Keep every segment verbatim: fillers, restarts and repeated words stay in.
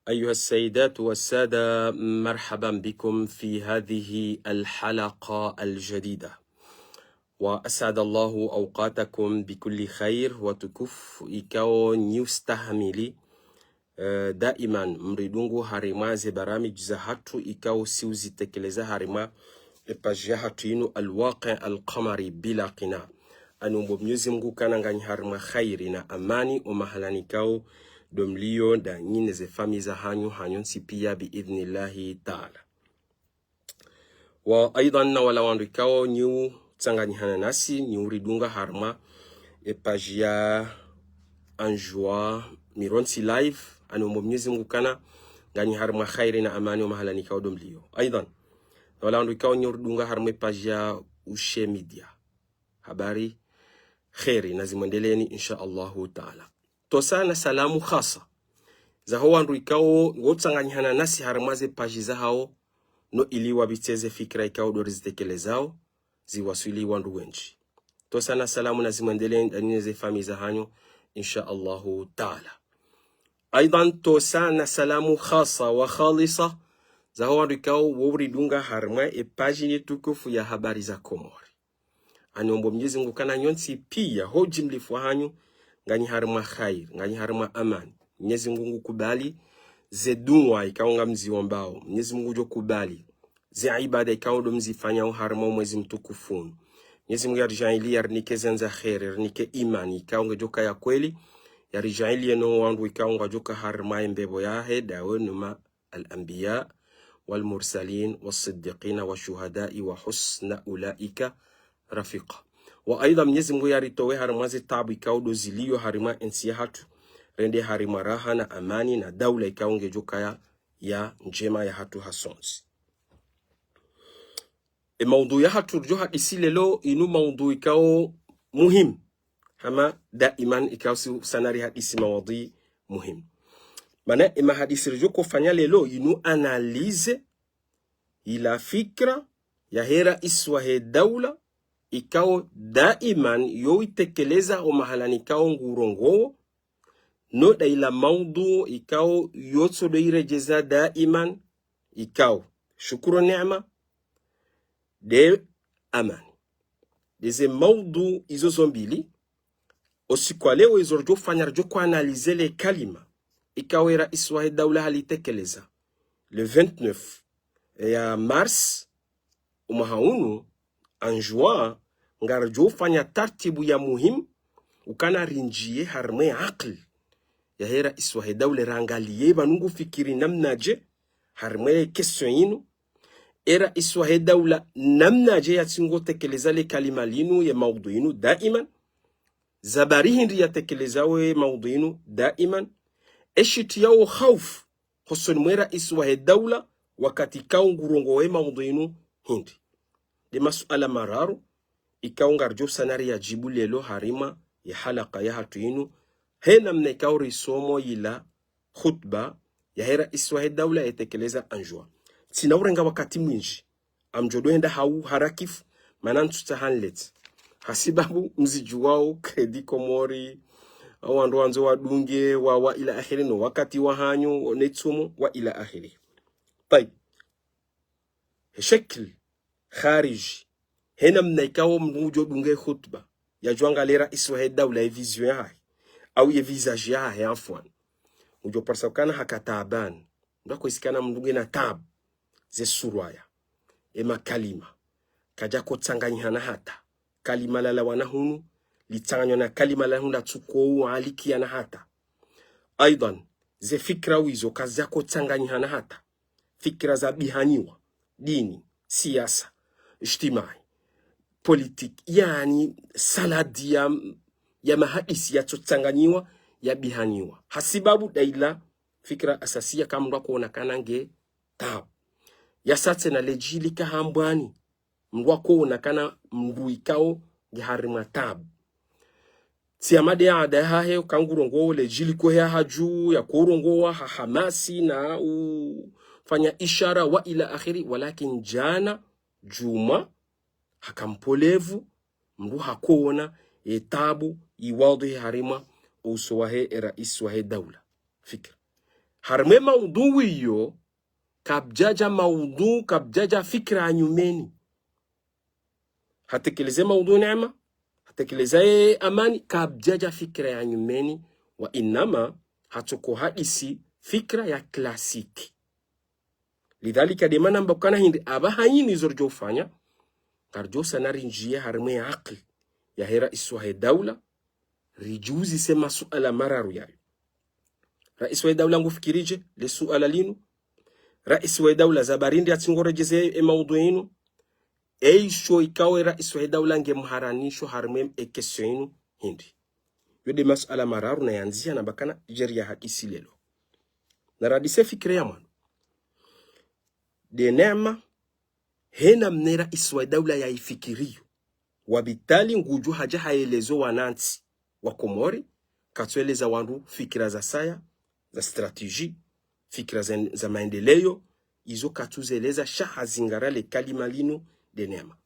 أيها السيدات والسادة، مرحبا بكم في هذه الحلقة الجديدة، وأسعد الله أوقاتكم بكل خير. Watukufu ikao nyi ustahamili, eh, daiman mridungu harimwa ze baramiji zahatru ikao si uzitekeleza harimwa e page yahatru inu Al-Waqi' Al-Qamari bila qina. Aniombo Mnyezi Mungu ukana nganyi harimwa khairi na amani o mahalani ikao ndo mlio nda nyi ne ze famiyi zahanyu, hanyu ntsi pia, bi idhnillahi taala. Wa aidhan na wala wandru ikao nyi utsanganyihana nasi, nyi uridunga harimwa e page ya Anjwa Mirontsi Live, aniombo Mnyezi Mungu ukana nganyi harimwa khairi na amani o mahalani ikao ndo mlio. Aidhan, na wala wandru ikao nyi uridunga harimwa e page ya Ushe Media, habari khairi na zimwendeleeni, insha Allahu taala. Tosa na salamu khasa zaho wandru ikao ngotsanganyihana nasi harimwa ze page zahao, no ili wapvitse ze fikira ikao ndo rizitekelezao, ziwaswili wandru wendji. Tosa na salamu na zimwendeleeni nda nyi ne ze famiyi zahanyu, insha Allahu taala. Aidhan, tosa na salamu khasa wa khalisa zaho wandru ikao wo uridunga harimwa e page ye tukufu ya Habari za Komori. Aniombo Mnyezi Mungu ukana nyi ntsi pia ho ujimlifu wahanyu nganyi harimwa khairi, nganyi harimwa amani. Mnyezi Mungu ngukubali ze dua ikao ngamziombao. Mnyezi Mungu ngudjo kubali ze ibada ikao ndo mzifanyao harimwa o mwezi mtukufu unu. Mnyezi Mungu yarijaanliye, yarinike ze ndza khairi, yarinike imani ikao ngedjoka ya kweli, yarijaanliye no wandru ikao ngwadjoka harimwa e mbepvo yahe dawe numa الأنبياء والمرسلين والصديقين والشهداء وحسن أولئك رفيقا. Wa aidha, Mnyezi Mungu yaritowe harimwa ze taabu ikao ndo zilio harimwa e ntsi yahatru, rende harimwa raha na amani na daula ikao ngedjoka ya, ya ndjema yahatru hasontsi. E maudhu yahatru ridjo hadisi leo inu maudhu ikao muhimu. Hama daiman ikao si usana rihadisi maudhu muhimu. Mana e mahadisi ridjo kofanya leo inu analyse ila fikira yahe raisi wahe daula ikao daiman yo uitekeleza o mahalani ikao ngurongowo, no nda ila maudhu ikao yotso ndo iredjeza daiman ikao shukuru neema nde amani. Nde ze maudhu izo zo mbili, o usiku wa leo izo ridjo fanya ridjo ko analyse le kalima ikao e raisi wahe daula halitekeleza le vingt-neuf ya mars o mwaha unu, en juin, ngaridjo fanya tartibu ya muhimu ukana rindjiye harimwa e akili yahe raisi wahe daula, rangaliye pvanu ngufikiri namnadje harimwa e question inu, e raisi wahe daula namnadje yatsingo tekeleza le kalima linu, ye maudhu inu daiman, sababu hindri yatekeleza we maudhu inu daiman, e shitru yawo khaufu hosoni mwe raisi wahe daula wakati ikao ngurongowo e maudhu inu hindri. Nde masuala mararu ikao ngaridjo usana riyajibu leo harimwa ye halaka yahatru inu, he namna ikao risomo ila khutba yahe raisi wahe daula yaitekeleza en juin. Tsina urenga wakati mwindji, ngamdjo ndo henda ha uharakifu, mana ntsutsaha niletse. Hasibabu mzidjuwao Crédit Comores, o wandru wandzo wadunge, wa, wa ila akhiri, no wakati wahanyu, ne tsumu, wa ila akhiri. Tayib. He shekli khariji, he namna ikao mndru ngudjo dunga e khutba, yadjo angaliya e raisi wahe daula ye vision yahahe, au ye visage yahahe afwan, ngudjo parisa ukana haka taabani. Mndru ako hisi ukana mndru ngena taabu ze surwaya, e makalima, kadjako tsanganyihana hata. Kalima lalawana hunu litsanganywa na kalima la hunu latsuko ualikiyana hata. Aidhan, ze fikira wizo kazako tsanganyihana hata. Fikira za bihanyiwa, dini, siasa, ijtimai, politiki, yaani saladi ya, ya mahadisi yatso tsanganyiwa, ya bihanyiwa. Hasibabu nda ila fikira asasiya ka mndru ako ona ukana nge taabu. Yasatse na ledjili ka hambwani, mndru ako ona ukana mndru ikao nge harimwa taabu. Tsi ya made ya ada yahahe, ka ngurongowo ledjili ko he ya hadju, yako urongowa ha hamasi na ufanya ishara wa ila akhiri, walakin djana, djumwa, haka mpolevu, mndru hako ona e taabu iwadhwihi harimwa o uso wahe e raisi wahe daula. Fikira. Harimwa e maudhuu iyo, kapvadjadja maudhuu, kapvadjadja fikira ya nyumeni. Hatekeleza e maudhuu Neema, hatekeleza ye Amani, kapvadjadja fikira ya nyumeni, wa inama hatsoko hadisi fikira ya classique. Lidhalika de mana mba ukana hindri, apvaha yinu izo ridjo ufanya, ngaridjo usana rindjiye harimwa ye akili yahe raisi wahe daula, ridjiuzise masuala mararu yayo. Raisi wahe daula ngufikiri dje le suala linu? Raisi wahe daula za barindi atsi ngoredjeze e maudhuu inu? Eisho ikao e raisi wahe daula nge mharanisho harimwa e question inu hindri? Yo de masuala mararu nayandzia namba ukana djeri ya hadisi leo. Narandise fikira ya mwando. De Neema, he namna e raisi wahe daula yaifikiriyo, wa bitali ngudjo hadja haeleze wanantsi wa Komori, katsueleza wandru fikira za saya, za stratégie, fikira za, za maendeleo, izo katsuzeleza sha hazingara le kalima linu de Neema.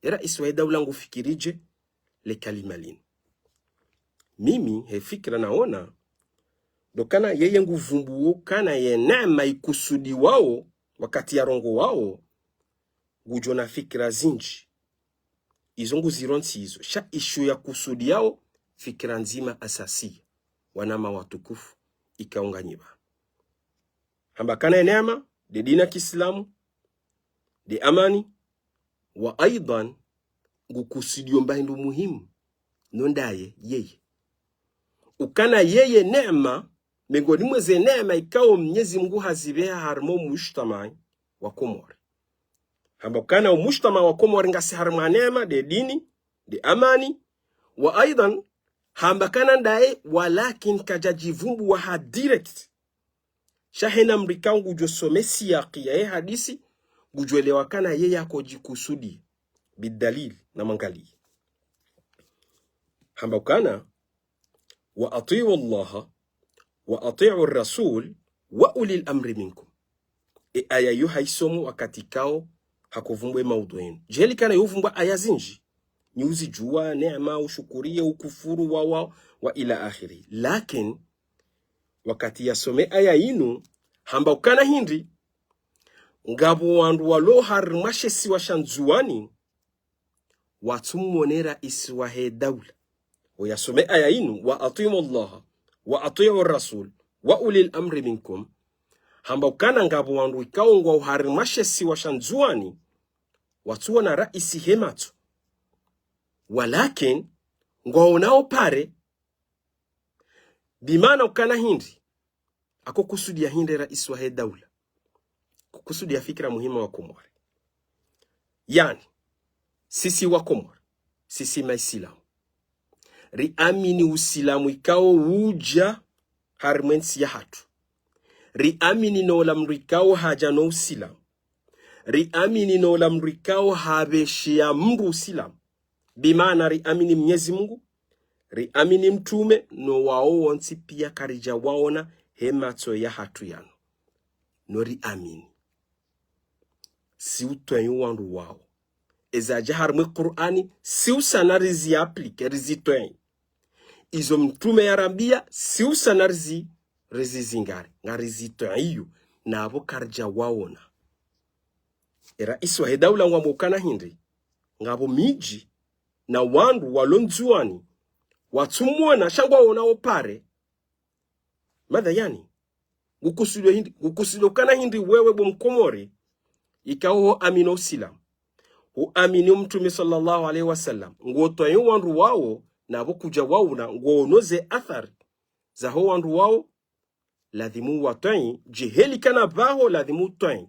E raisi wahe daula ngufikiri dje le kalima linu? Mimi he fikira naona, ndo ukana yeye nguvumbuo ukana ye Neema ikusudiwao, wakati yarongowao, ngudjo na fikira zindji. Izo nguzirontsi izo. Sha isho yakusudiao, fikira ndzima asasiya, wanama watukufu, ikao nganyi pvanu. Hamba ukana ye Neema, de dini ya kiislamu, de amani, wa aidhan, ngukusudio mba hindru muhimu, no ndaye, yeye. Ukana yeye Neema, mengoni mwa ze neema ikao Mnyezi Mungu hazipveha harimwa o mujtamaa wa Komori. Hamba ukana o mujtamaa wa Komori ngasi harimwa neema, de dini, de amani, wa aidhan, hamba ukana ndaye, walakin kadjadjivumbuwa ha direct. Sha hena mdru ikao ngudjo some siyaki yahe hadisi, ngudjo elewa ukana yeye yakodjikusudi, bidalil, namwangaliye. Hamba ukana, وأطيعوا الله وأطيعوا الرسول وأولي الأمر منكم. E aya iyo haisomo wakati ikao hakovumbwa e maudhuu inu. Djeli ukana yovumbwa aya zindji, nyi uzidjuwa, neema, ushukuriye, ukufuru, wa, wa, wa ila akhiri. Lakin, wakati yasome aya inu, hamba ukana hindri, ngapvo wandru walo harimwa she isiwa sha Ndzuwani, watsumwone raisi wahe daula. Wo yasome aya inu, وأطيعوا الله وأطيعوا الرسول وأولي الأمر منكم. Hamba ukana ngapvo wandru ikao ngwao harimwa she isiwa sha Ndzuwani, watsuona raisi he matso. Walakin, ngwaonao pare, bimaana ukana hindri, akokusudia hindri raisi wahe daula? Kukusudia fikira muhimu wa Komori. Yaani, sisi wa Komori, sisi maisilamu, riamini usilamu ikao udja harimwa entsi yahatru. Riamini no ola mdru ikao hadja no usilamu. Riamini no ola mdru ikao hapvesheya mdru usilamu. Bimaana riamini Mnyezi Mungu, riamini mtrume, no wao wontsi pia karidja waona he matso yahatru yanu. No riamini. Si utwenyi wandru wao. Eza zadja harimwa e Kur'ani, si usana rizi appliquer, rizitwenyi. Izo mtrume yarambia, si usana rizi, rizizingare, ngarizitwenyi iyo, napvo karidja waona. E raisi wahe daula ngwambo ukana hindri, ngapvo midji na wandru walo Ndzuwani, watsumwona sha ngwaonao pare. Madha yaani, ngukusudio hindri, ngukusudio ukana hindri wewe bo Mkomori, ikao ho amini usilamu, ho amini o mtrume swallallahu alayhi wa sallam, ngotwenyi wandru wao, napvo kudja waona, ngoono ze athari zaho wandru wao, ladhimu watwenyi, djeheli ukana pvaho ladhimu utwenyi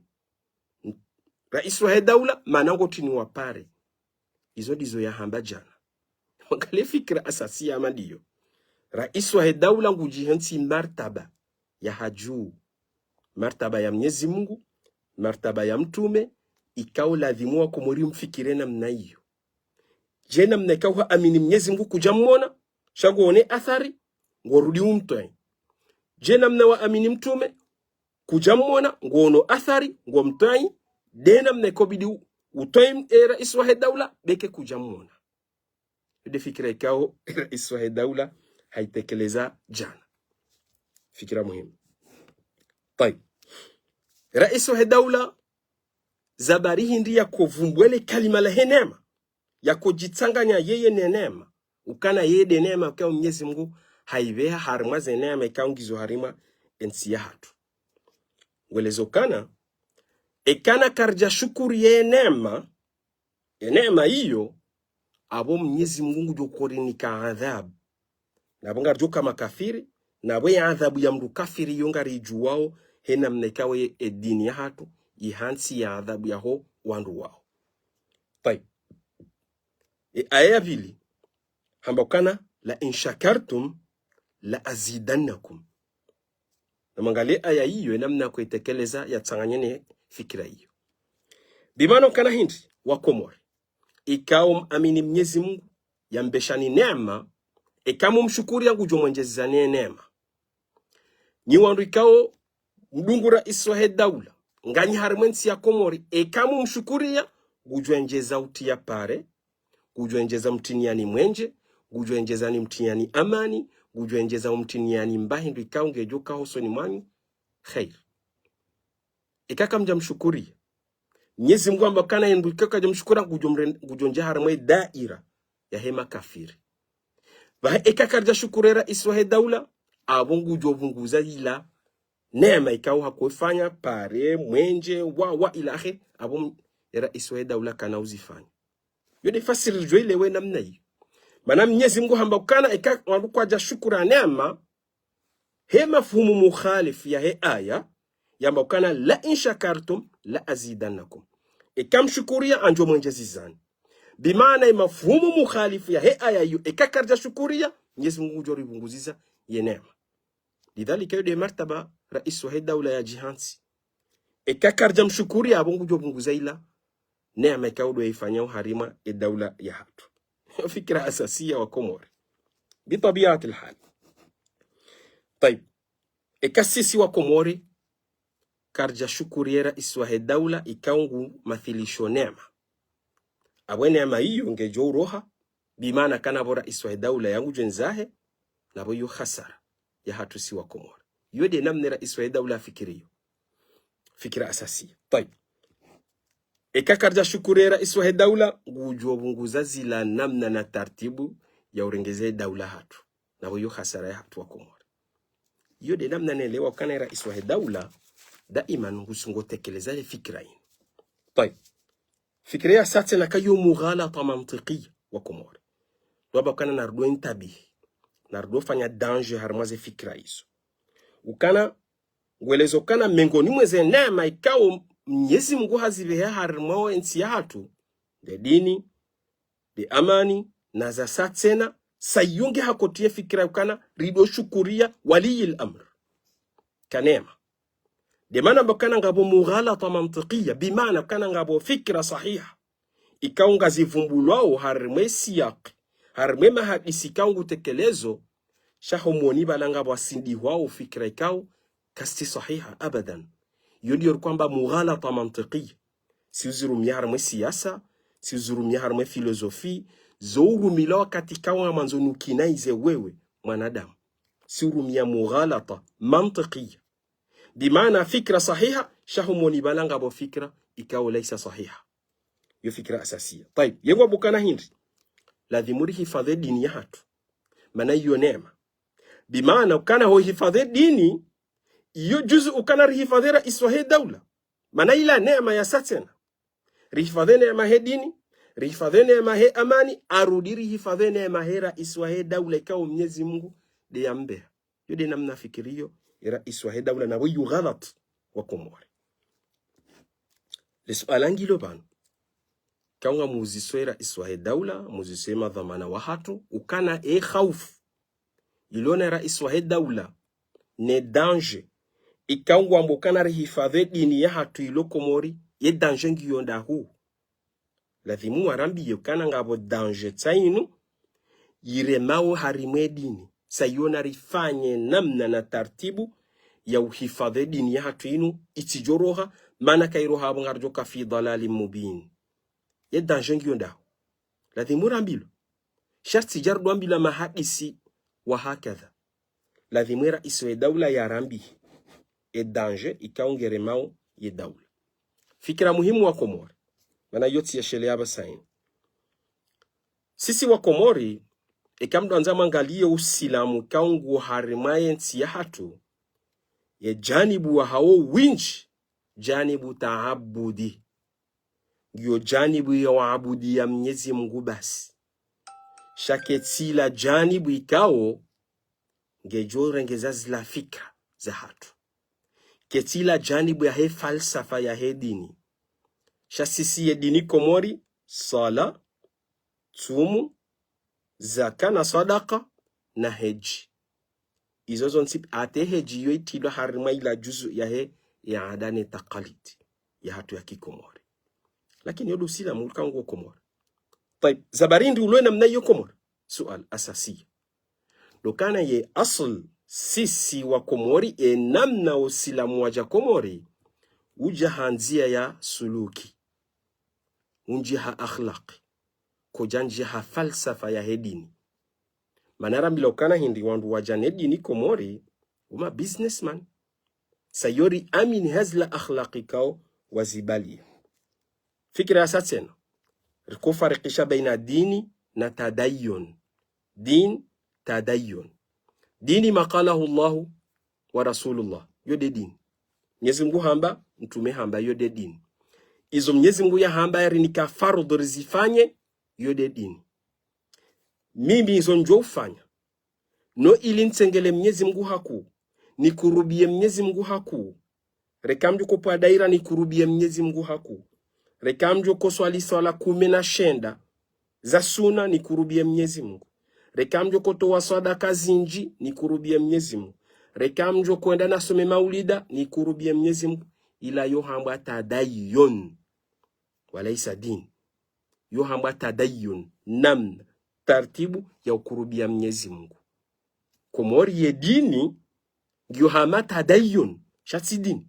raisi wahe daula, mana ngotrini wa pare. Izo ndizo yahamba djana. Wangaliye fikira asasi ya mandiyo. Raisi wahe daula ngudjihentsi martaba ya hadju. Martaba ya Mnyezi Mungu, martaba ya mtrume, ikao ladhimu wa Komori mfikire namna iyo. Dje namna ikao ha amini Mnyezi Mungu kudja mwona, sha ngoone athari, ngorudi umtwenyi. Dje namna wa amini mtrume, kudja mwona, ngoono athari, ngomtwenyi, de namna ikao bidi u-, utwenyi e raisi wahe daula, beke kudja mwona. Yo de fikira ikao e raisi wahe daula haitekeleza djana. Fikira muhimu. Tayib. Raisi wahe daula, za bari hindri yakovumbwele kalima lahe neema, yakodjitsanganya yeye ne neema, ukana yeye nde neema ikao Mnyezi Mungu haipveha harimwa ze neema ikao ngizo harimwa entsi yahatru. Ngwelezo ukana, eka karidja shukuri ye neema, ye neema iyo, apvo Mnyezi Mungu ngudjo korinika adhabu. Na apvo ngaridjo ka makafiri, na apvo ye adhabu ya mndru kafiri iyo ngaridjuwao, he namna ikao ye, ye dini yahatru ihantsi ye adhabu yaho wandru wao. Tayib. Ye aya ya pvili, hamba ukana, "La in shakartum la azidannakum." Na mwangalie aya iyo, ye namna yakoitekeleza yatsanganya ne fikira iyo. Bimaana ukana hindri, Wakomori, ikao mwamini Mnyezi Mungu, yambeshani neema, eka mumshukuriya ngudjo mwendjezani ye neema. Nyi wandru ikao mdungu raisi wahe daula, nganyi harimwa entsi ya Komori, eka mumshukuriya, ngudjo endjeza utriya pare, ngudjo endjeza mtiniani mwenje, ngudjo endjeza ni mtiniani amani, ngudjo endjeza mtiniani mba hindru ikao ngedjo ka hosoni mwanyu, khair. Eka kamdja mshukuriya, Mnyezi Mungu hamba ukana ye mndru eka kadja mshukuriya ngudjo mren-, ngudjo ndjia harimwa ye daira yahe makafiri. Pvahe eka karidja shukuri raisi wahe daula, apvo ngudjo pvunguza ila neema ikao hakoifanya, pare, mwenje, wa, wa, ila akhiri, apvo m-, raisi wahe daula kana uzifanya. Yo nde fasiri ridjo ilewe namna iyo. Mana Mnyezi Mungu hamba ukana eka wandru kwadja shukura neema, he mafhumu mukhalifu yahe aya, yamba ukana, "La in shakartum la azidannakum." Eka mshukuriya, ngamdjo mwendjezani. Bimaana ye mafhumu mukhalifu yahe aya iyo, eka karidja shukuriya, Mnyezi Mungu ngudjo ripvunguziza ye neema. Lidhalika yo nde martaba raisi wahe daula yadjihantsi. Eka karidja mshukuriya, apvo ngudjo pvunguza ila neema ikao ndo yaifanyao harimwa ye daula yahatru. Fikira asasiya Wakomori. Bitwabiyati lhal. Tayib. Eka sisi Wakomori, karidja shukuriya raisi wahe daula ikao ngu mathilisho neema, apvo ye neema iyo ngedjo uroha, bimaana kana apvo raisi wahe daula ngudjo ndzahe, na apvo yo khasara yahatru si Wakomori. Yo nde namna raisi wahe daula yafikiriyo. Fikira asasiya. Tayib. Eka karidja shukuriya raisi wahe daula, ngudjo pvunguza zila namna na tartibu ya urengeze daula yahatru. Na apvo yo khasara yahatru Wakomori. Yo nde namna nelewa ukana raisi wahe daula, daiman ngusi ngotekeleza ye fikira inu. Tayib. Fikira ya satse naka yo mughalata mantikiya Wakomori. Ndo amba ukana narudjo intabihi, narudjo fanya danger harimwa ze fikira izo. Ukana, ngwelezo ukana mengoni mwa ze neema ikao Mnyezi Mungu hazipveha harimwa entsi yahatru, nde dini, nde amani, na za satsena, sa iyo nge hakotsi ye fikira ukana ridjo shukuriya waliyil amr. Ka neema. Nde maana amba ukana ngapvo mughalata mantikiya, bimaana ukana ngapvo fikira sahiha ikao ngazivumbulwao harimwa ye siyaki, harimwa ye mahadisi ikao ngutekelezo, sha ho moni pvala ngapvo wasindihwao fikira ikao kazitsi sahiha abadan. Yo ndiyo riko amba mughalata mantikiya. Si uzirumiya harimwa ye siyasa, si uzirumiya harimwa ye filozofi, zo urumilwa wakati ikao ngamwandzo nukinaize wewe, mwanadamu. Si urumiya mughalata mantikiya. Bimaana fikira sahiha, sha ho moni pvala ngapvo fikira ikao laisa sahiha. Yo fikira asasiya. Tayib, ye ngwambo ukana hindri, ladhimu rihifadhwi ye dini yahatru. Mana iyo neema. Bimaana ukana ho hifadhwi ye dini, iyo juzu ukana rihifadhwi raisi wahe daula. Mana ila neema ya satsena. Rihifadhwi neema he dini, rihifadhwi neema he amani, arudi rihifadhwi neema he raisi wahe daula ikao Mnyezi Mungu nde yampveha. Yo nde namna fikiriyo ye raisi wahe daula na apvo yu ghalat Wakomori. Le suala ngilo pvanu. Eka ngamuzisao ye raisi wahe daula, muzisao ye madhwamana wahatru, ukana ye khaufu ilo na raisi wahe daula, ne danger ikao ngwambo ukana rihifadhwi ye dini yahatru ilo Komori, ye danger ngiyo ndahu. Ladhimu warambiye ukana ngapvo danger tsi inu, yiremao harimwa ye dini. Sa iyo narifanye namna na tartibu ya uhifadhwi ye dini yahatru inu, itsidjo roha, mana ka iroha apvo ngaridjo ka fi dalalin mubin. Ye danger ngiyo ndahu. Ladhimu rambilwe. Sha tsi dja rudjo ambilwa mahadisi wa hakadha. Ladhimu ye raisi wahe daula yarambiye. e danger ikao ngeremao ye daula. Fikira muhimu wa Komori. Mana yo tsi ya shele ya pvasa inu. Sisi wa Komori, eka mdru andza mwangaliye usilamu ikao nguwo harimwa ye ntsi yahatru, ye janibu wahawo windji, janibu taabudi. Ngiyo janibu ya waabudiya Mnyezi Mungu basi. Sha ketsi la janibu ikao ngedjo rengeza zila fikira zahatru. Ketsi la janibu yahe falsafa yahe dini. Sha sisi ye dini Komori, sala, tsumu, zaka na swadaka, na hedji. Izo zontsi, hata e hedji yo itrilwa harimwa ila juzu yahe ya ada ne takalidi yahatru ya kikomori. Lakini yo ndo usilamu uka nguwo Komori. Tayib, za bari ndi ulwe namna iyo Komori? Sual asasiya. Ndo ukana ye asl sisi wa Komori, e namna usilamu waja Komori, uja ha ndziya ya suluki. Unji ha akhlaqi. Kodja nji ha falsafa yahe dini. Mana rambilwa ukana hindri wandru waja ne dini Komori, uma businessman. Sa yo ri amini ha zila akhlaqi ikao wazibaliya. Fikira yasa tsena. Riko farikisha baina dini na tadayyun. Din, tadayyun. Dini ma qalahu Allahu wa Rasulullah. Yo nde dini. Mnyezi Mungu hamba, mtrume hamba, yo nde dini. Izo Mnyezi Mungu yahamba yarinika faradhwi rizifanye, yo nde dini. Mimi izo ndjo ufanya. No ili ntsengele Mnyezi Mungu hakuu, nikurubiye Mnyezi Mungu hakuu. Reka mdjo kopvwa daira nikurubiye Mnyezi Mungu hakuu. Reka mdjo koswali swala kume na shenda za suna nikurubiye Mnyezi Mungu. Reka mdjo kotowa swadaka zinji nikurubiye Mnyezi Mungu. Reka mdjo koenda nasome maulida nikurubiye Mnyezi Mungu. Ila yo hambwa tadayyun. Walaysa din. Yo hambwa tadayyun, namna, tartibu ya ukurubiya Mnyezi Mungu. Komori ye dini, ngiyo hama tadayyun, sha tsi dini.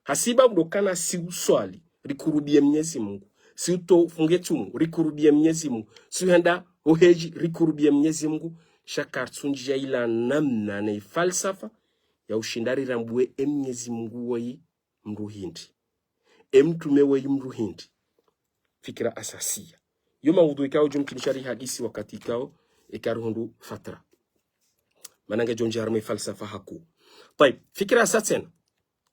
Hasibabu ndo ukana si uswali, rikurubiye Mnyezi Mungu. Si utofunge tsumu, rikurubiye Mnyezi Mungu. Si uhenda ho hedji, rikurubiye Mnyezi Mungu. Sha kartsu njiya ila namna ne falsafa ya ushinda rirambuwe e Mnyezi Mungu woyi mdru hindri. E mtrume woyi mdru hindri. Fikira asasiya. Yo maudhui ikao djumkinisha rihadisi wakati ikao eka rihundru fatra. Mana ngedjo nji harimwa e falsafa hakuu. Tayib, fikira yasa tsena.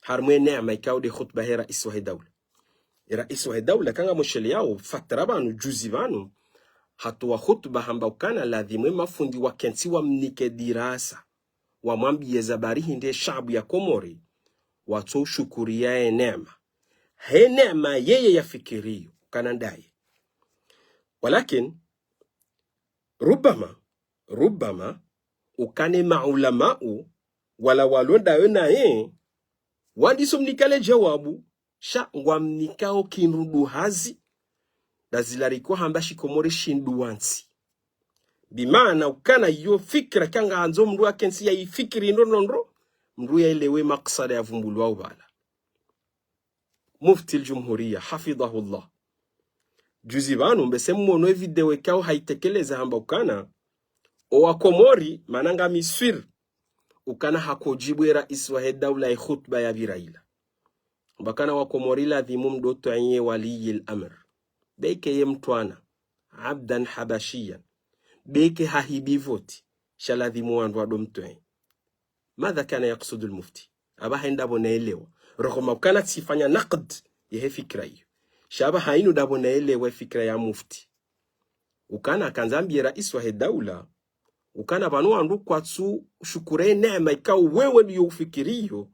Harimwa e neema ikao nde khutba he raisi wahe daula. E raisi wahe daula eka ngamwishiliyao fatra pvanu, juzi pvanu, hatowa khutba hamba ukana ladhimu e mafundi wakentsi wamnike dirasa. Wamwambiye za bari hindri e shaabu ya Komori, watso ushukuriya e neema. He neema yeye yafikiriyo, ukana ndaye. Walakin, rubama, rubama, ukana e maulamau, wala walo ndayo naye, wandiso mnika le jawabu, sha ngwamnikao kindru nduhazi, nda zila riko hamba shikomori shindru wantsi. Bimaana ukana yo fikira eka ngahandzo mdru yakentsi yayifikiri ndro ndro ndro, mdru yaelewe maksada yavumbulwao pvala. Mufti al-Jumhuriya, hafidhahullah. Juzi pvanu mbese mmono e video ikao hayitekeleza hamba ukana, o Wakomori, mana ngami swir, ukana hakodjibu e raisi wahe daula e khutba yapvira ila. Hamba ukana Wakomori ladhimu mdotwaiye waliyil amr. Beke ye mtwana, abdan habashiyan. Beke hahibi voti, sha ladhimu wandru wado mtwaiye. Madha kana yaksudul mufti? Apvaha ndapvo naelewa. Rohoma ukana tsifanya nakd yehe fikira iyo. Sha apvaha inu ndapvo naelewa e fikira ya mufti. Ukana kandza ambiye raisi wahe daula, ukana pvanu wandru kwatsu shukuru e neema ikao wewe ndiyo ufikiriyo.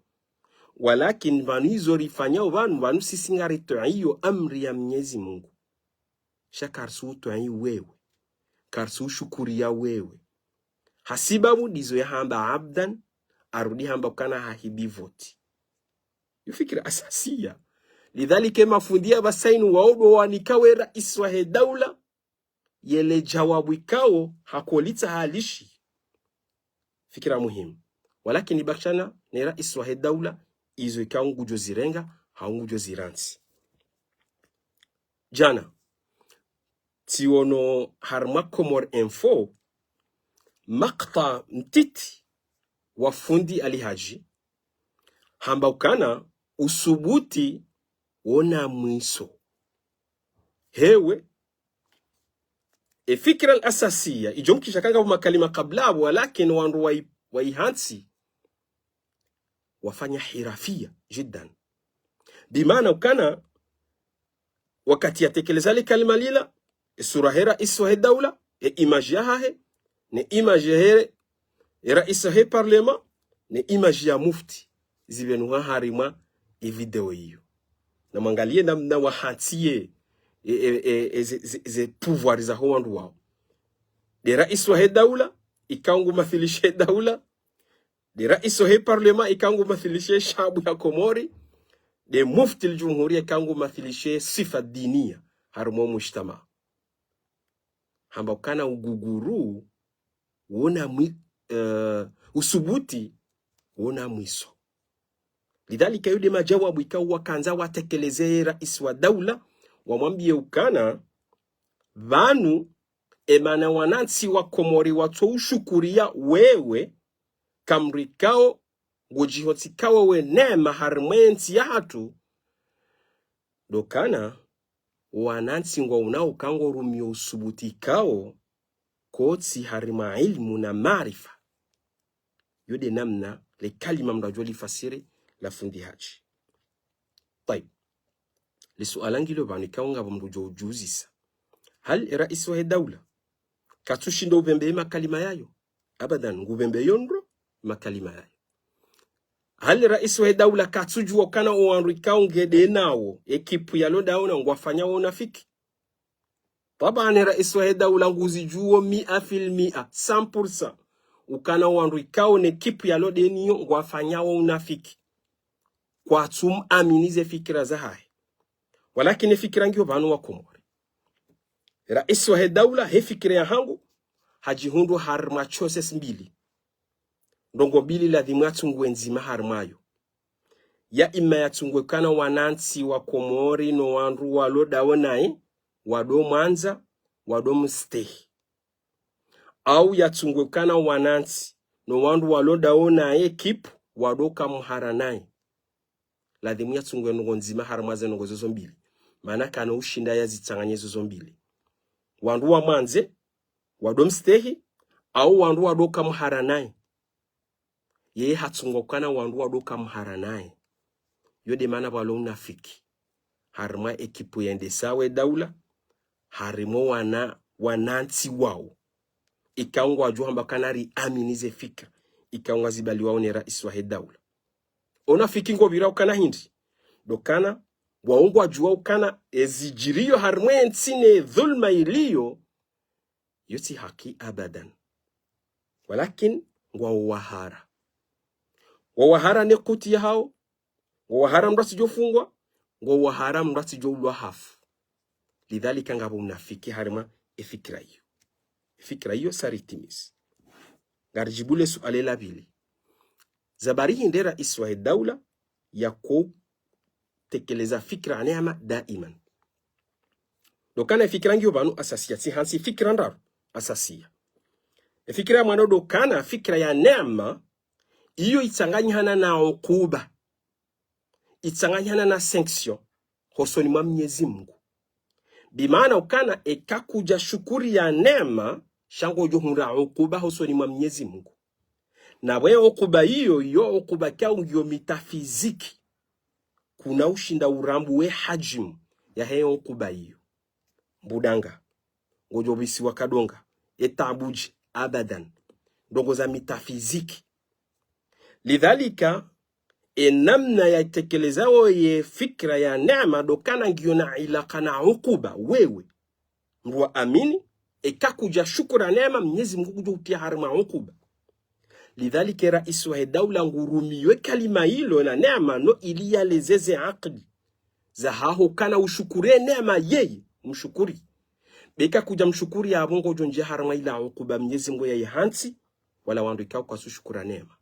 Walakin pvanu izo rifanyao pvanu, pvanu sisi ngaritwaiyo amri ya Mnyezi Mungu. Sha kartsu utwaiya wewe. Kartsu ushukuriya wewe. Hasibabu ndizo yahamba abdan, harudi hamba ukana hahibi voti. Yo fikira asasiya. Lidhalika e mafundi yapvasa inu wao ndo wanikao e raisi wahe daula, yele jawabu ikao hakolitsaha lishiye. Fikira muhimu. Walakini bakishana ne raisi wahe daula, izo ikao ngudjo zirenga, hau ngudjo zirantsi. Djana, tsiono harimwa Comores Info, makta mtiti wa fundi Ali Haji, Hamba ukana usubuti wona mwiso. Hewe, e fikira al-asasiya, idjo mkisha kanga makalima kabla apvo, walakin wandru wayi-, wayihantsi, wafanya hirafiya jiddan. Bimaana ukana, wakati yatekeleza le kalima lila, e sura he raisi wahe daula, e image yahahe, ne image yahe, e raisi wahe parlement, ne image ya mufti, zipvenuha harimwa e video iyo. Namwangaliye namna wahantsiye, e, e, e, e, ze, ze, ze pouvoir zaho wandru wawo. Nde raisi wahe daula, ikao ngu mathilishe daula, nde raisi wahe parlement, ikao ngu mathilishe shabu ya Komori, nde mufti al-jumhuri, ikao ngu mathilishe swifa diniya harimwa o mujtamaa. Hamba ukana uguguru, wona mwi-, eh, usubuti, wona mwiso. Lidhalika, yo nde majawabu ikao wakandza watekeleze raisi wa daula, wamwambiye ukana, pvanu, e mana wanantsi wa Komori watso ushukuriya wewe, kamrikao, ngodjihotsikao we neema harimwa e ntsi yahatru, ndo ukana, wanantsi ngwaonao uka ngorumiyo usubuti ikao, kotsi harimwa ilmu na maarifa. Yo nde namna le kalima mndru adjo lifasiri la fundi Hadji. Tayib. Le suala ngilo pvanu ikao ngapvo mndru djo udjuzisa. Hal e raisi wahe daula katsushinda upvembe e makalima yayo? Abadan, ngupvembe yo ndro makalima yayo. Hal e raisi wahe daula katsudjuwa ukana o wandru ikao ngende nawo, ekipu yalo ndawo nayo ngwafanyao unafiki? Twabaan, e raisi wahe daula nguzidjuwo mia fil mia, cent pour cent, ukana o wandru ikao ne ekipu yalo ndeniyo ngwafanyao unafiki. Kwatsu mwamini ze fikira zahahe. Walakini e fikira ngiyo pvanu wa Komori. Raisi wahe daula, he fikira yahangu, hadjihundru harimwa choices mbili. Ndrongo mbili ladhimu yatsunguwe ndzima harimwayo. Ya imma yatsunguwe ukana wanantsi wa Komori no wandru walo ndawo naye, wado mwandza, wado mstehi. Au yatsunguwe ukana wanantsi no wandru walo ndawo naye, ekipu, wado kamhara naye. Ladhimu yatsunguwe ndrongo ndzima harimwa ze ndrongo zozo mbili. Mana kana ushinda yazitsanganye zozo mbili. Wandru wamwandze, wado mstehi, au wandru wado kamhara naye. Yeye hatsunguwa ukana wandru wado kamhara naye. Yo nde mana pvwalo unafiki harimwa ekipu yendesao e daula, harimwa wana, wanantsi wawo. Ikao ngwadjo hamba ukana riamini ze fikira ikao ngazibaliwao ne raisi wahe daula. Unafiki ngopvirao ukana hindri? Ndo ukana, wawo ngwadjuwao ukana ezidjiriyo harimwa e ntsi ne dhulma iliyo, yo tsi haki abadan. Walakin, ngwawo wahara. Ngwawo wahara ne kuti yahawo, ngwawo wahara mndru yatsidjo fungwa, ngwawo wahara mndru yatsidjo ulwa hafu. Lidhalika ngapvo unafiki harimwa e fikira iyo. E fikira iyo sa ritimizi. Ngaridjibu le suala la pvili. Za bari hindri e raisi wahe daula yako tekeleza fikira ya neema daiman. Ndo ukana e fikira ngiyo pvanu asasiya, tsi hantsi fikira ndraru asasiya. E fikira ya mwando ndo ukana fikira ya neema, iyo itsanganyihana na ukuba. Itsanganyihana na sanction, hosoni mwa Mnyezi Mungu. Bimaana ukana eka kudja shukuri ya neema, sha ngodjo hundra ukuba hosoni mwa Mnyezi Mungu. Na pvwe ukuba iyo, iyo ukuba ikao ngiyo mitafiziki. Kuna ushinda urambuwe hadjimu yahe ukuba iyo. Mbudanga, ngodjo pvisiwa kadonga, e taabudji, abadan. Ndrongo za mitafiziki. Lidhalika, e namna yaitekelezao ye fikira ya neema ndo ukana ngiyo na ilaka na ukuba, wewe. Ngwaamini, eka kudja shukura neema, Mnyezi Mungu ngudjo utriya harimwa ukuba. Lidhalika, e raisi wahe daula ngurumiyo e kalima ilo na neema no ili yalezeze akili zahaho ukana ushukuri e neema yeye, mshukuri. Be eka kudja mshukuri yapvo ngodjo ndjia harimwa ila ukuba Mnyezi Mungu yayihantsi, wala wandru ikao kwatsu shukura neema.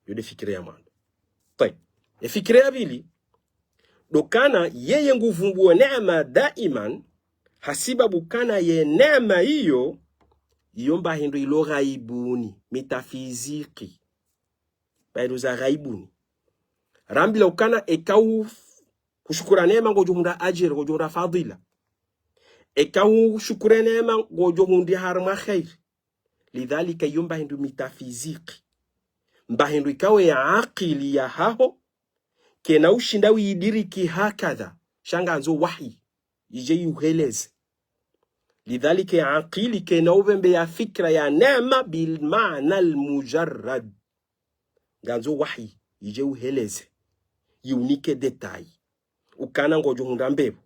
Yo nde fikira ya mwando. Tayib. E fikira ya pvili, ndo ukana yeye nguvumbuo neema daiman, hasibabu ukana ye neema iyo, iyo mba hindru ilo ghaibuni, mitafiziki. Mba hindru za ghaibuni. Rambilwa ukana eka u-, ushukura neema ngodjo hundra adjiri, ngodjo hundra fadhila. Eka ushukure neema ngodjo hundra harumwa kheri. Lidhalika iyo mba hindru mitafiziki. Mba hindru ikao ye akili yahaho, kayina ushinda uyidiriki hakadha. Sha ngandzo wahi, idje ihueleze. Lidhalika ye akili kayina upvembeya fikira ya neema bil maana al mujarrad. Ngandzo wahi, idje ihueleze. Ihunike détail. Ukana ngodjo hundra mbepvo,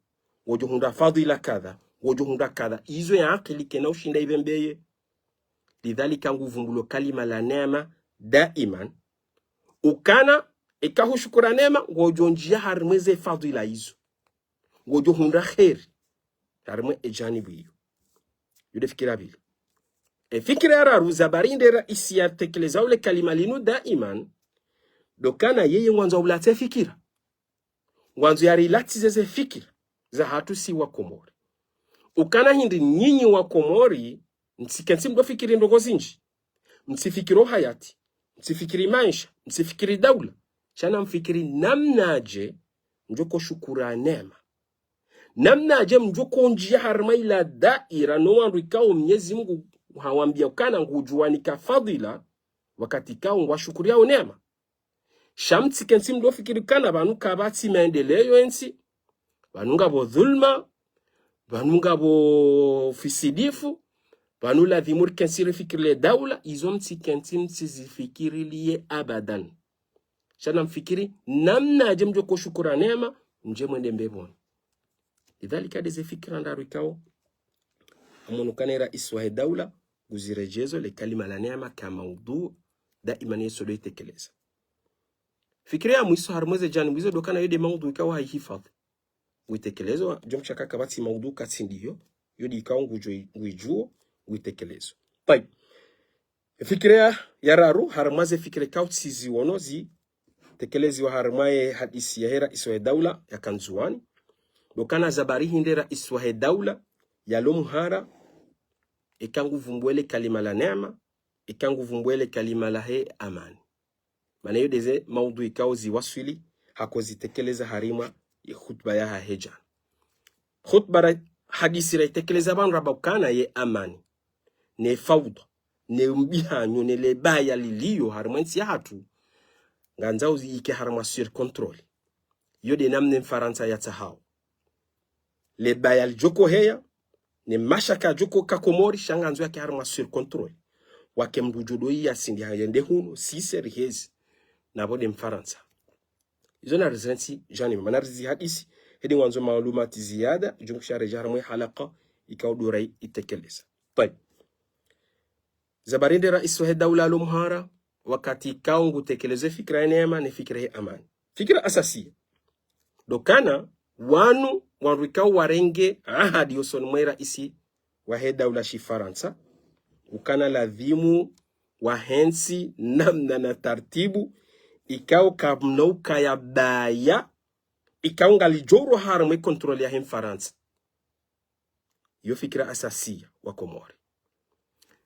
ngodjo hundra fadhila kadha, ngodjo hundra kadha. Izo ye akili kayina ushinda ipvembeye. Lidhalika nguvumbulwao kalima la neema daiman. Ukana, eka ushukura neema, ngodjo ndjia harumwa ze fadhila izo. Ngodjo hundra kheri harumwa ye janibu iyo. Iyo nde fikira ya pvili. Ye fikira ya raru, ze habari nde raisi yatekelezao le kalima linu daiman, ndo ukana yeye ngwandzo ulatse fikira. Ngwandzo yarilatize ze fikira zahatru si wa Komori. Ukana hindri nyinyi wa Komori, mtsikentsi mdo fikiri ndrongoo zindji. Mtsifikiri uhayati, mtsifikiri maesha, mtsifikiri daula. Sha namfikiri namnadje mdjo ushukura neema. Namnadje mdjo ndjia harumwa ila daira no wandru ikao Mnyezi Mungu hawambiya ukana ngudjo wanika fadhila, wakati ikao ngwashukuriao neema. Sha mtsikentsi mdo fikiri ukana pvanu kapvatsi maendeleo ye ntsi, pvanu ngapvo dhulma, pvanu ngapvo ufisidifu, pvanu ladhimu rikentsi rifikiri le daula, izo mtsikentsi mtsizifikiri liye abadan. Sha namfikiri namnadje mdjo ushukura neema, mdje mwende mbepvoni. Lidhalika nde ze fikira ndraru ikao, hamwono ukana ye raisi wahe daula, nguziredjezo le kalima la neema ka maudhu, daiman ye sodo itekeleza. Fikira ya mwiso harumwa ze janibu izo ndo ukana iyo nde maudhu ikao hayihifadhi. Nguitekelezwa, djo mshaka kapvatsi maudhu katsi ndiyo, iyo nde ikao ngudjo i-, nguidjuo, nguitekelezwa. Tayib. Fikira ya, ya raru, harumwa ze fikira ikao tsiziwono zitekeleziwa harumwa ye hadisi yahe raisi wahe daula yaka Ndzuwani. Ndo ukana ze habari hindri raisi wahe daula yalo mhara, eka nguvumbuwe le kalima la neema, eka nguvumbuwe le kalima lahe amani. Mana iyo nde ze maudhu ikao ziwaswili hako zitekeleza harumwa ye khutba yahahe djana. Khutba ra hadisi raitekeleza pvanu ramba ukana ye amani, ne fawdha, ne mbihanyo, ne le baya lilio harumwa ye ntsi yahatru, ngandzao ziyike harumwa sur contrôle. Iyo nde namna ye Mfarantsa yatsahao. Le baya lidjo uheya, ne mashaka yadjo uka Komori, sha ngandzo yake harumwa sur contrôle. Wake mdru djo udo iya sindi hayende hunu, sisi rihezi, napvo nde Mfarantsa. Izo narizirantsi djanibu, mana rizihadisi, hindri ngwandzo maalumati ziada, djo msharedja harumwa ye halaka, ikao ndo raisi itekeleza. Tayib. Ze habari nde raisi wahe daula yalo mhara, wakati ikao ngutekelezo fikira ya neema ne fikira ya amani. Fikira asasiya. Ndo ukana, wanu, wandru ikao warenge ahadi hosoni mwe raisi wahe daula shifarantsa, ukana ladhimu wahentsi namna na tartibu, ikao kamna ukaya baya, ikao ngalidjo urwa harumwa ye contrôle yahe Mfarantsa. Iyo fikira asasiya wa Komori.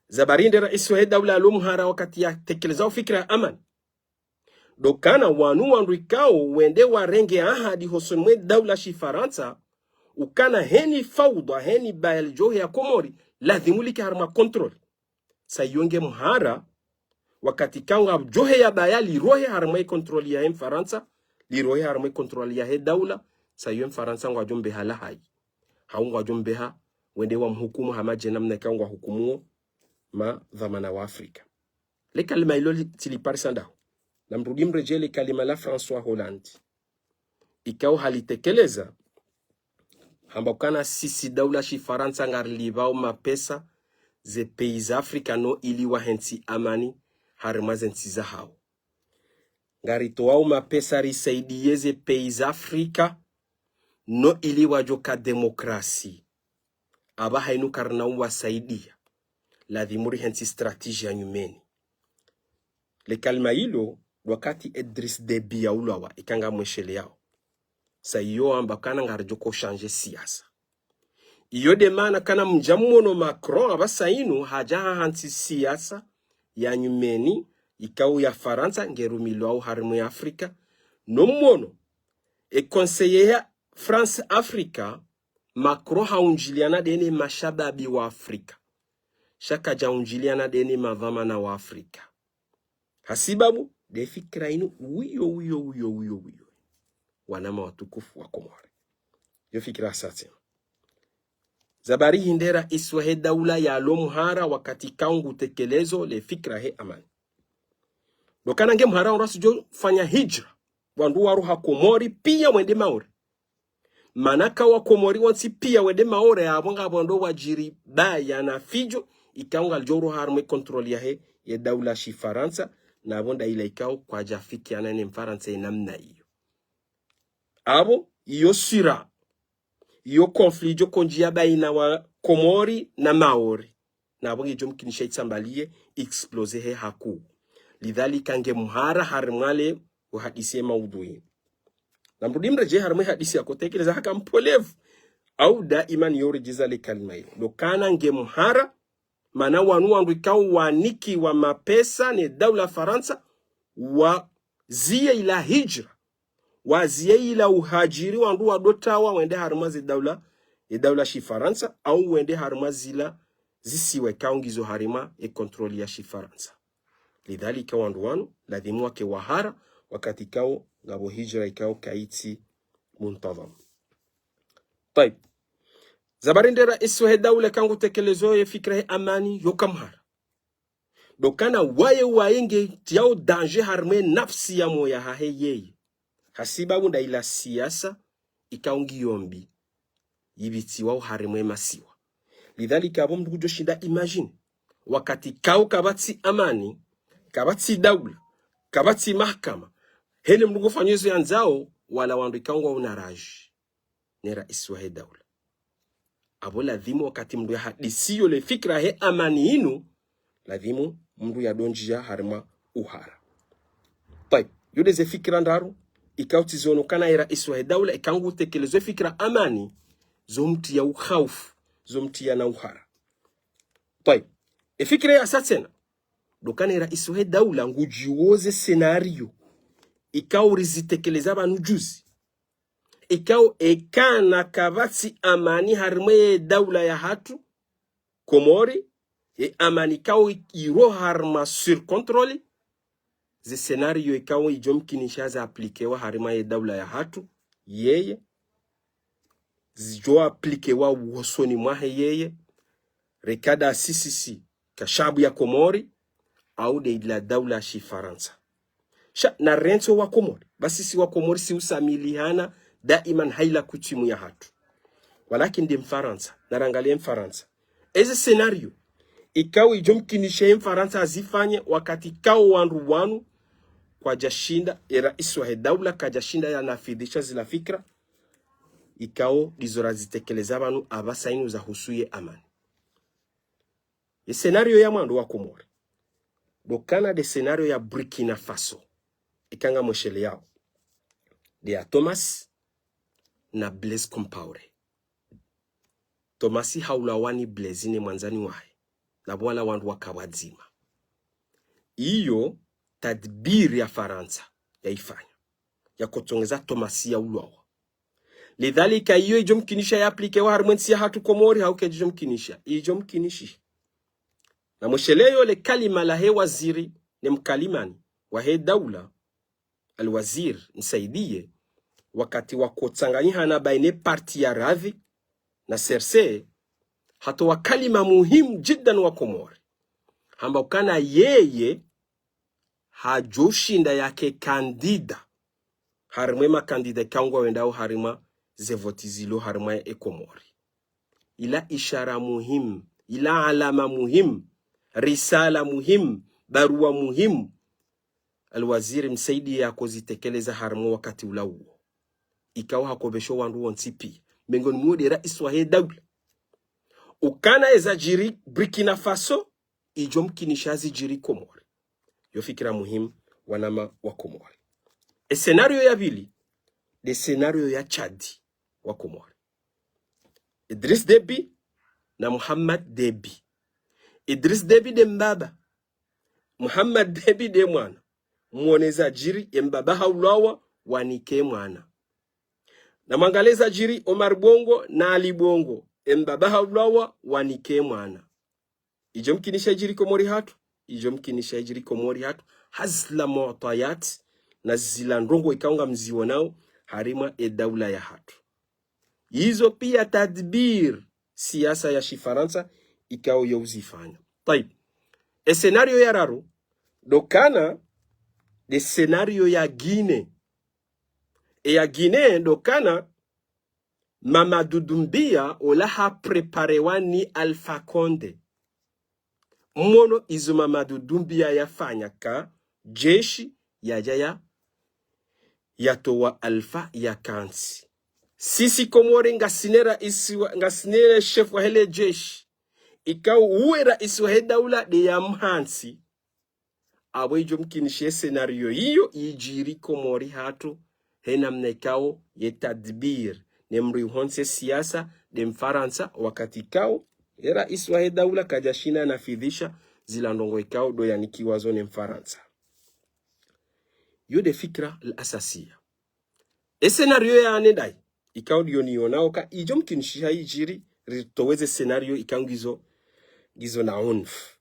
Ze habari nde raisi wahe daula yalo mhara wakati yatekelezao fikira ya amani. Ndo ukana wanu wandru ikao wende warenge ahadi hosoni mwe daula shifarantsa, ukana heni fawdha, heni baya lidjo uheya Komori, ladhimu like harumwa contrôle. Sa iyo nge mhara, wakati ikao ngapvo djo uheya baya lirohe harumwa ye contrôle yahe Mfarantsa, lirohe harumwa ye contrôle yahe daula, sa iyo Mfarantsa ngwadjo mbeha lahayi. Hau ngwadjo mbeha wende wamhukumu hama dje namna ikao ngwahukumuo madhwamana wa Afrika. Le kalima ilo li-, tsiliparisa ndaho. Namrudi mredjee le kalima la François Hollande. Ikao halitekeleza, hamba ukana sisi daula shifarantsa ngarilipvao mapesa ze pays za Afrika no ili wahentsi amani harumwa ze ntsi zahao. Ngaritowao mapesa risaidiye ze pays za Afrika no ili wadjo uka demokrasi. Apvaha inu karina uwasaidiya. Ladhimu rihentsi stratégie ya nyumeni. Le kalima ilo, wakati Idriss Déby yaulawa, ika ngamwesheleyao. Sa iyo amba ukana ngaridjo uka ushanje siasa. Iyo nde mana ukana mdja mwono Macron apvasa inu hadja hahantsi siasa ya nyumeni, ikao ya Farantsa, ngerumilwao harumwa ye Afrika, No mwono, e conseiller ya France Africa, Macron haundjiliana de ne mashababi wa Afrika. Sha kadjaundjiliana de ne madhwamana wa Afrika. Hasibabu, de fikira inu, wiyo, wiyo, wiyo, wiyo, wiyo. Wananya watukufu wa Komori. Yo fikira satse. Zabari hindera iswa he daula ya lo mhara wakati ikao ngu tekelezo le fikira he amani. Ndo ukana nge mhara wandru wasudjo fanya hijra. Wandru waruha Komori, pia wende Maore. Mana ka wa Komori wontsi pia wende Maore, apvo ngapvo ndo wadjiri baya na fidjo, ikao ngalidjo uruha harumwa e contrôle yahe, ye daula shifarantsa, na apvo nda ila ikao kwadjafikiana ne Mfarantsa ye namna iyo. Apvo, iyo sira, iyo conflit idjo kondjia baina wa Komori na Maore. Na apvo ngidjo mkinisha itsambaliye, explose he hakuu. Lidhalika nge mhara harumwa le uhadisi ye maudhui. Na mrudi mredjee harumwa e hadisi yako tekeleza haka mpolevu. Au daima ni yo uredjeza le kalima ilo. Ndo ukana nge mhara, mana wanu wandru ikao wanikiwa mapesa ne daula Farantsa, wazie ila hijra. Wazie ila uhajiri wandru wadotawa wende harumwa ze daula, ye daula shifarantsa, au wende harumwa zila zisiwa ikao ngizo harumwa e contrôle ya shifarantsa. Lidhalika wandru wanu, ladhimu wake wahara, wakati ikao, ngapvo hijra ikao kaitsi muntadham. Tayib. Zabari ndera iswa he daula ikao ngu tekelezo ye fikira he amani, yo ka mhara. Ndo ukana waye waye nge tiao danger harumwa e nafsi ya moya hahe yeye. Hasibabu nda ila siasa ikao ngiyo mbi. Yipvitsiwa uharumwa e masiwa. Lidhalika apvo mndru kudjo shinda imagine. Wakati ikao kapvatsi amani, kapvatsi daula, kapvatsi mahakama. Hene mndru ngu fanyo ezo yandzao, wala wandru ikao ngwa una raji. Ne raisi wahe daula. Apvo ladhimu wakati mndru ya hadisiyo le fikira he amani inu, ladhimu mndru ya dondjia harumwa uhara. Tayib, yo nde ze fikira ndraru, ikao tsi zono ukana e raisi wahe daula, ikao ngu tekelezo e fikira amani, zo mtriya ukhaufu, zo mtriya na uhara. Tayib, e fikira ya sa tsena, ndo ukana e raisi wahe daula ngudjuwo ze scénario, ikao rizitekeleza pvanu juzi. Ikao eka na kapvatsi amani harumwa ye daula yahatru, Komori, ye amani ikao i-, iro harumwa sur contrôle, ze scénario ikao idjo mkinisha za aplikewa harumwa ye daula yahatru, yeye, zidjo aplikewa wosoni mwahe yeye, reka nda sisi si ka shabu ya Komori, au nde ila daula shifarantsa. Sha, na rentsi wa Komori, ba sisi wa Komori si usamilihana daiman ha ila kutimu yahatru. Walakini nde Mfarantsa, na rangalie Mfarantsa. Eze scénario, ikao idjo mkinisha ye Mfarantsa azifanye wakati ikao wandru wanu, kwadja shinda, e raisi wahe daula, kadja shinda ya nafidhisha zila fikira, ikao ndizo razitekeleza pvanu apvasa inu za husu ye amani. Ye scénario ya mwando wa Komori. Ndo ukana nde scénario ya Burkina Faso. Ika ngamwesheleyao. Nde ya Thomas na Blaise Compaoré. Thomas haulawa ni Blaise ne mwandzani wahe. Na pvo wala wandru waka pvwadzima. Iyo tadbiri ya Farantsa yaifanya. Ya kotsongeza Thomas ya ulawa. Lidhalika iyo idjo mkinisha ya aplikewa harumwa entsi yahatru Komori hau kaidjo mkinisha. Idjo mkinisha. Na mwesheleyo le kalima lahe waziri ne mkalimani wahe daula, Al-Wazir Msaidie, wakati wakotsanganyihana baina e parti ya Radhi na C R C, hatowa kalima muhimu jiddan wa Komori. Hamba ukana yeye hadjo shinda yake kandida harumwa e makandida ikao ngwawendao harumwa ze voti zilo harumwa e Komori. Ila ishara muhimu, ila alama muhimu, risala muhimu, barua muhimu, Al-Wazir Msaidie yakozitekeleza harumwa wakati ula uwo. Ikao hakopvesho wandru wontsi pia. Mengoni mwawo nde raisi wahe daula. Ukana eza djiri Burkina Faso, idjo mkinisha zidjiri Komori. Yo fikira muhimu wananya wa Komori. E scénario ya pvili, nde scénario ya Tchad wa Komori. Idriss Déby na Mohamed Déby. Idriss Déby nde mbaba. Mohamed Déby nde mwana. Mwone zadjiri, ye mbaba haulawa, wanike mwana. Na mwangalie zadjiri Omar Bongo na Ali Bongo, embaba haulawa, wanike mwana. Idjo mkinisha idjiri Komori hatru, idjo mkinisha idjiri Komori hatru, ha zila mu'tayat, na zila ndrongoo ikao ngamzionao harimwa edaula yahatru. Izo pia tadbir, siasa ya shifarantsa ikao yo uzifanya. Tayib. E scénario ya raru, ndo ukana, nde scénario ya Guinée. E ya Guinée ndo ukana Mamadou Doumbia ola ha préparewa ni Alpha Condé. Mwono izo Mamadou Doumbia yafanya ka jeshi yadja ya, yatowa Alpha yakantsi. Sisi Komori ngasina e raisi wa, ngasina e chef wahe le jeshi. Ikao uwe raisi wahe daula nde ya mhantsi. Apvo idjo mkinishe scénario iyo idjiri Komori hatru, he namna ikao ye tadbir, ne mdru ihontsi siasa, nde Mfarantsa, wakati ikao e raisi wahe daula kadjashinda nafidhisha zila ndrongoo ikao ndo yanikiwa zo ne Mfarantsa. Yo nde fikra al-asasiya. E scénario ya nne ndayi, ikao ndiyo nionao ka idjo mkinishiha idjiri, ritowe ze scénario ikao ngizo, ngizo na unf.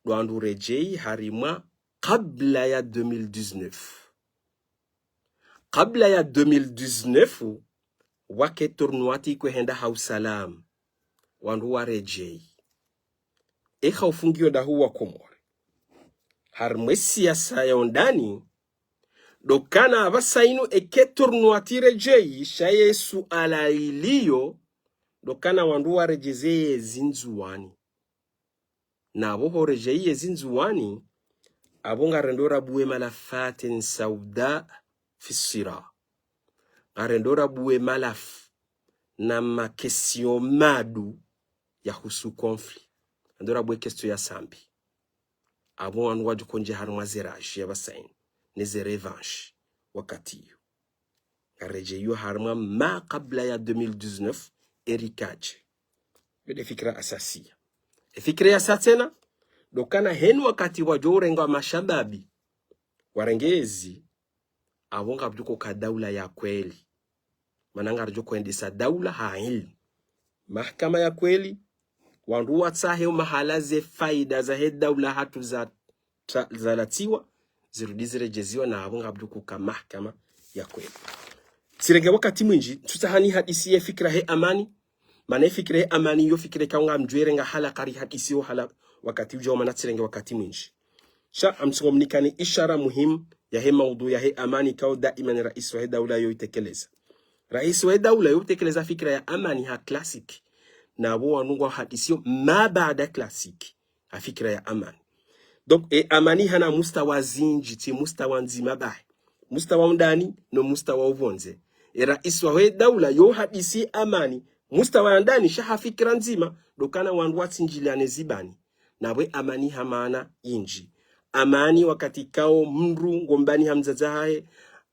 Ndo wandru uredjei harimwa kabla ya deux mille dix-neuf. Kabla ya deux mille dix-neuf, wake tournoi ti kwe henda ha usalama. Wandru waredjei. E khaufu ngiyo ndahu wa Komori. Harimwa e siasa ya ondani, ndo ukana apvasa inu eke tournoi ti redjei, sha ye suala iliyo, ndo ukana wandru waredjeze yezi Ndzuwani. Na apvo horedjei yezi Ndzuwani, apvo ngarendo rabuwe malafatin sauda fi sira. Ngarendo rabuwe malafu na ma question madu yahusu conflit. Ngarendo rabuwe question ya Sambi. Apvo wandru wadjo kondje harimwa ze rage ya pvasa inu, ne ze revanche wakati iyo. Ngaredjeyo harimwa ma kabla ya deux mille dix-neuf, erikadje. Yo nde fikira asasiya. E fikira ya sa tsena, ndo ukana heni wakati wadjo urenga wa mashababi, warenge ezi, apvo ngapvudjo uka daula ya kweli. Mana ngaridjo hwendesa daula ha ilmu. Mahakama ya kweli, wandru watsahe o mahala ze faida zahe daula hatru za, tra-, zalatsiwa, zirudi ziredjeziwa na apvo ngapvudjo uka mahakama ya kweli. Tsirenge wakati mwindji, ntsutsaha nihadisi ye fikira he amani, mana ye fikira he amani, yo fikira ikao ngamdjo irenga halaka rihadisi yo hala wakati udjao mana tsirenge wakati mwindji. Sha ngamtsungo mnikani ishara muhimu yahe maudhu yahe amani ikao daima ne raisi wahe daula yo itekeleza. Raisi wahe daula yo utekeleza fikira ya amani ha classique. Na apvo wandru ngwahadisiyo ma baada classique ha fikira ya amani. Donc, e amani hana mustawa zindji, tsi mustawa ndzima bahi. Mustawa undani, no mustawa upvondze. E raisi wahe daula yo hadisi amani, mustawa ya ndani, sha ha fikira ndzima, ndo ukana wandru watsinjiliane zibani. Na apvo e amani ha maana indji. Amani wakati ikao mndru ngo mbani ha mdzadze hahe.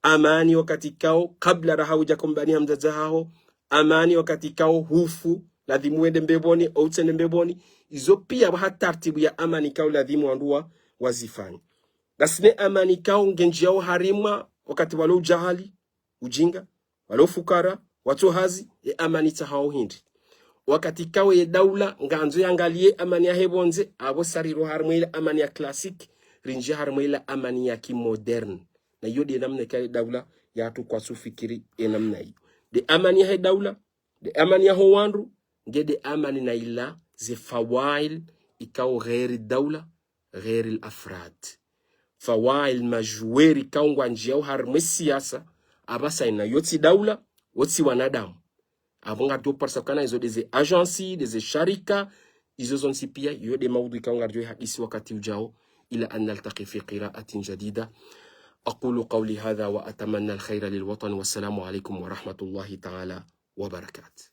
Amani wakati ikao kabla raha udja ko mbani ha mdzadze haho. Amani wakati ikao hufu, ladhimu wende mbepvoni, au utsende mbepvoni. Izo pia pvwa ha tartibu ya amani ikao ladhimu wandru wa, wazifanye. Ngasina e amani ikao ngendjiyao harimwa wakati walo ujahali, ujinga, walo fukara, watso hazi, e amani itsahao hindri. Wakati ikao ye daula ngandzo yangaliye amani yahe pvondze, apvo sa riro harimwa ila amani ya classique, rindjiye harimwa ila amani ya ki moderne. Na iyo nde namna ikao ye daula yatru kwatsu fikiri e namna iyo. Nde amani yahe daula, nde amani yaho wandru, nge nde amani na ila ze fawail ikao ghairi daula, ghairi al-afrad. Fawail, ma joueurs ikao ngwandjiyao harimwa e siasa, apvasa inu yo tsi daula, wo tsi wanadamu. Apvo ngaridjo parisa ukana izo nde ze agences, nde ze sharika, izo zontsi pia, iyo nde maudhu ikao ngaridjo ihadisi wakati udjao, إلى أن نلتقي في قراءة جديدة. أقول قولي هذا وأتمنى الخير للوطن، والسلام عليكم ورحمة الله تعالى وبركاته.